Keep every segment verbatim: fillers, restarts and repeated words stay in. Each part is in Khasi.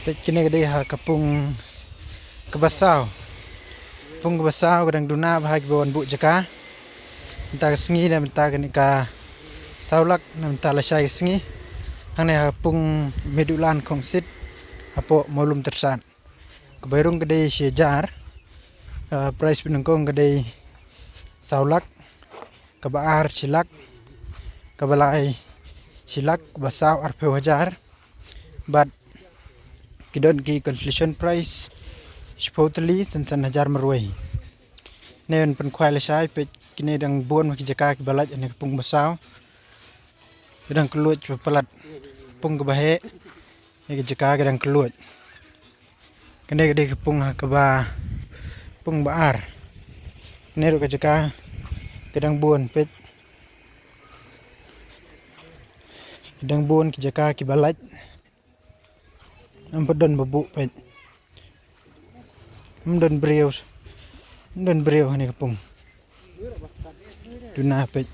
Peit kine ka dei ha ka pung kaba saw. Pung kaba saw ka dang duna bha ha kiba wan buh jaka. Mynta ka sngi ne mynta kane ka saw lak ne mynta lashai ka sngi. Hangne ha pung Mehdulan Khongsit hapoh Mawlum Tyrsad. Kaba rung ka dei shi hajar. Ah, price ba nyngkong ka dei saw lak. Kaba ar shi lak. Kaba lai shi lak, kaba saw arphew hajar. Bad ki don ki consolation prize shiphew tylli san san hajar marwei. Ne yn pynkhwai lashai, peit kine dang bun ma ki jaka kiba lait ha kane ka pung ba saw. Ki dang kylluid ba palat. Pung kaba heh. Ïa ka jaka ka dang kylluid. Kane ka dei ka pung ha kaba, pung ba ar. Kane ruh ka jaka ka dang bun, peit. Ka dang bun ki jaka kiba lait. Ym pat don ba buh, peit. Ym don briew. Ym don briew ha kane ka pung. Duna, peit.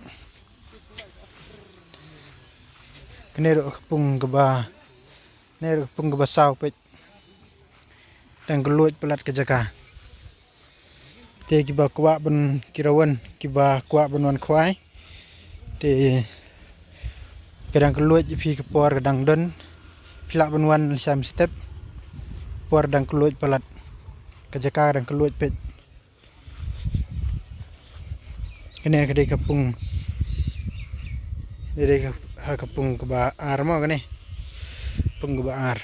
Kane ruh ka pung kaba, kane ruh ka pung kaba saw, peit. Dang kylluid palat ka jaka. Te kiba kwah ban, ki rawan kiba kwah ban wan khwai. Te ka dang kylluid, ïa phi ka por ka dang don. Phi lah ban wan lashai mynstep. Por dang kylluid palat. Ka jaka dang kylluid, peit. Kane ka dei ka pung. Ka dei ka, ha ka pung kaba ar mo kane. Pung kaba ar.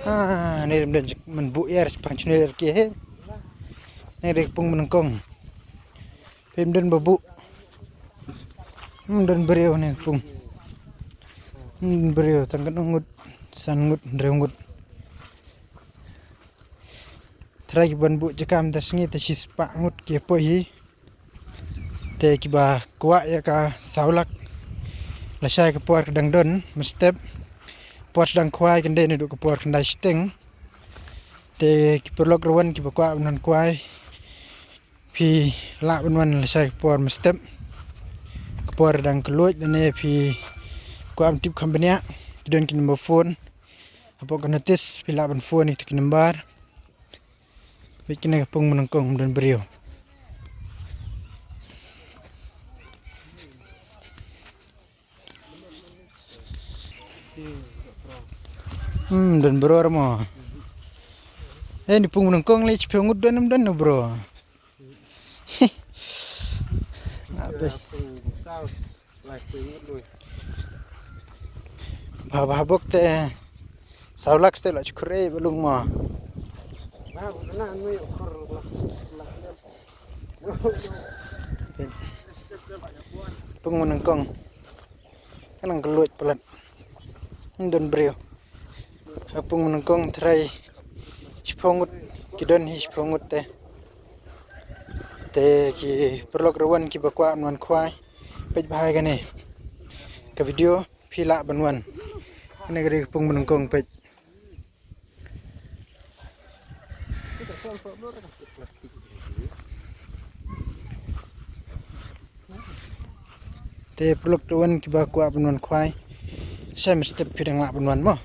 Ah, ne rim don man bu er spang chune er ke he. Ne re pung menengkong. Pem don babu. Hmm, don briew ne pung. Hmm, briew tang kan ngut, san ngut, hynriew ngut. Trai ki ban buh jaka mynta sngi te shispah ngut ki poi hi. Te kiba kwah ïa ka saw lak, lashai ka por ka dang don mynstep. Por sdang khwai kan dei naduh ka por khyndai shiteng. Te ki paralok ruh wan kiba kwah ban wan khwai, phi lah ban wan lashai ka por mynstep. Ka por dang kylluid lane phi kwah ban tip kham bniah, ki don ki number phone. Hapoh ka notice phi lah ban phone ïa ki number. Peit kine ka pung menengkong, ym don briew. Hmm, don bro mo. Eh, ni pung menengkong le chiphew ngut don, ym don bro. Ngape? Ba, ba bok te. Saw lak ste la chukre balung mo. Pung menengkong. Ka nang kylluid palat. Ym don briew. Pung menengkong trai. Shiphew ngut, ki don hi shiphew ngut te. Te ki paralok ruh wan kiba kwah wan khwai. Peit bha ïa kane ka video, phi lah ban wan. Kane ka dei ka pung menengkong, peit. Te paralok ruh wan kiba kwah ban wan khwai. Sa mynstep phi dang lah ban wan mo.